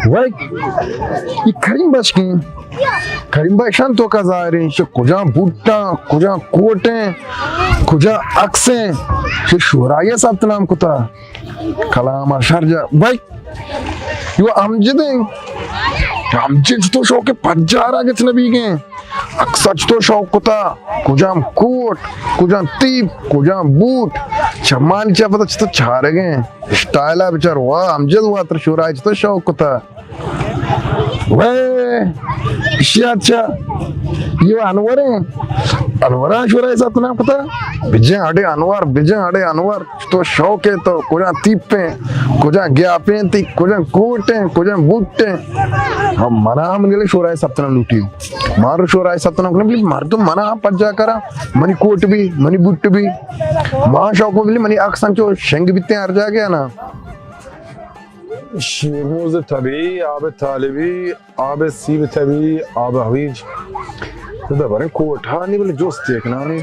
وای، ای کریم بشکیں۔ کریم بشان تو کا ظاہریں، شو کجا بوٹاں، کجا کوٹیں، کجا عکسیں، شو شورائیہ ثبت نام کتا۔ کلام شر جا۔ بھائی، یو امجد ہیں۔ امجد تو شوق پجارا گچ نبی گئے۔ اکثر چتو شوق کتا، کجام کوٹ، کجام تیپ، کجام بوٹ، چمانی چا پتا چتو چارگیں۔ اسٹائل ء بچار، واہ، امجد واتر شورا چتو شوق کتا۔ وے، اشی اچھا، یہ انور ہیں۔ انور شورا ثبت نام کتا۔ بجے اڑے انور، بجے اڑے انور۔ تو شوق ہے تو کجا تیپیں، کجا گیاپیں تی، کجا کوٹیں، کجا بوٹیں۔ ہم منا ہم گلے شورائے ثبت نام لوٹی۔ مارو شورائے ثبت نام کنے، بلی مردم منا ہم پجا کرا، منی کوٹ بھی، منی بوٹ بھی۔ ما شوق بلی منی عکس انچو شنگ بیتے ہر جاگہ نا۔ شیرموز طبیعی، آب طالبی، آب سیب طبیعی، آب هویج۔ تو دا بریں کوٹ ہا نی بلی جوست یک نانی۔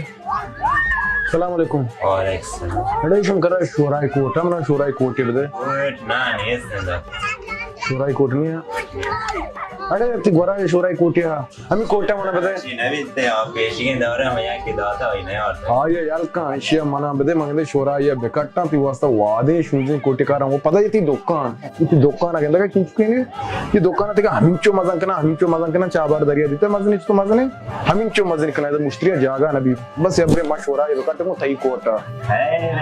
سلام علیکم۔ وعلیکم السلام۔ اڑے شم کرا شورائے کوٹ، ہم نا شورائے کوٹے بدے۔ کوٹ نا نیست اندر۔ شورائے کوٹ نہیں ہے۔ اڑے تی گورا شورائے کوٹے ہا۔ ہمیں کوٹا منا بدے۔ چی نبیتے، آپ پیشگیں دورے ہم یا کی داتا ہوئی نہیں آتا۔ ہاں، یہ یار کا اشیا منا بدے، مگندے شورائے بکٹاں تی واسطہ وادے شوزیں کوٹے کاراں۔ وہ پتہ یہ تی دکان۔ تی دکان گندگا چنچکے نے؟ یہ دکان تک ہمینچو مزن کنا، ہمینچو مزن کنا، چابار دریا دیتا مزن، تو مزن۔ ہمینچو مزن کنا، ادا مشتری جاگہ نبی۔ بس ابرے ما شورائے بکٹوں تئی کوٹا۔ ہے،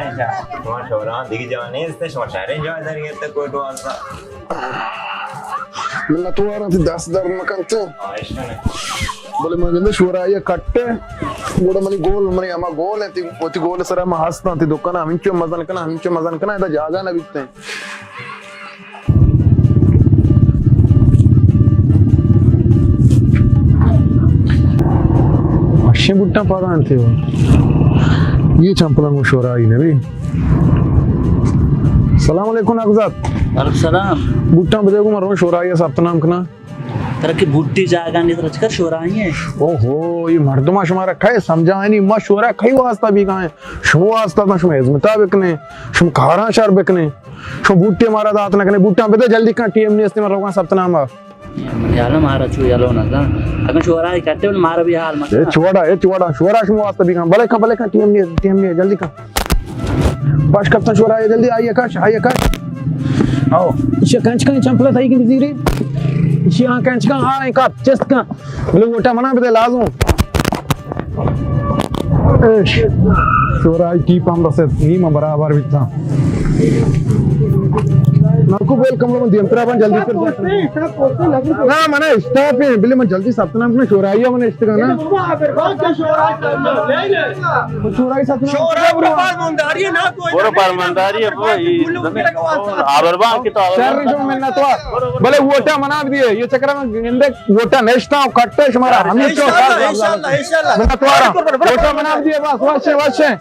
شما شورا دیگه جا نیست، شما شهرین جا در گرفته کوٹ واسطه۔ من تو آرام تی دست درد مکنت۔ بلے من گندے شورا یہ کٹے۔ گوڑا منی گول، منی ہما گول ہے، تی، تی گول سرا ما ہستاں، تی دکان ہمینچو مزن کنا، ہمینچو مزن کنا، ادا جاگہ نہ بیتے۔ وشیں بوٹاں پادا انت ہو۔ یہ چمپلاں گوں شورا ای نبی۔ سلام علیکم نگزات۔ وعلیکم سلام۔ بوٹاں بدے گوں، من رو شورا ای ثبت نام کنا۔ ترا کہ بوٹی جاگہ نہیں، ترا چکر شورا ای ہے۔ او ہو، یہ مردماں شمارا کئے سمجھائنی، ما شورا کئی واسطہ بیگا ہیں؟ شما واسطہ تا، شما ہزمتا بکنے، شما کاراں شر بکنے، شما بوٹے مارا دات نہ کنے، بوٹاں بدے جلدی کن، ٹی ایم نیست، من روگاں ثبت نام آ۔ من یالا مارا چو یلو نہ دا۔ اگن شورا ای کٹے بل مارا بھی حال مت۔ اے چوڑا، اے چوڑا، شورا شما واسطہ بیگا، بلے کن، بلے کن، ٹی ایم نیست، ٹی ایم نیست، جلدی کن۔ پاش کپتن شورا، آئیے جلدی، آئیے کش، آئیے کش۔ آؤ۔ ایشی کنچ کن چمپلا تائی کی بزیری۔ ایشی آن کنچ کن، آ، کپ، چست کن۔ بلے ووٹا منا بدے لازم۔ ایش۔ شورا آئی ٹیپ ہم رسد، نیم برابر بیتا۔ نکو بول کم رو من دیم ترا بان جلدی کر۔ نا، من اسٹاپ ہیں، بلے من جلدی ثبت نام کنا، شورا آئی من اشتگا نا۔ شورا ثبت نام۔ شورا برو پارمانداری ہے نا کوئی۔ برو پارمانداری ہے، برو، آبربان کی تو آبربان۔ شر شما منتوار۔ بلے ووٹا منا بدیے، یہ چکر میں گندے ووٹا نشتا ہوں، کٹے شمارا ہمیں چو۔ انشاءاللہ، انشاءاللہ، انشاءاللہ۔ منتوار۔ ووٹا منا بدیے بس، وشے، وشے۔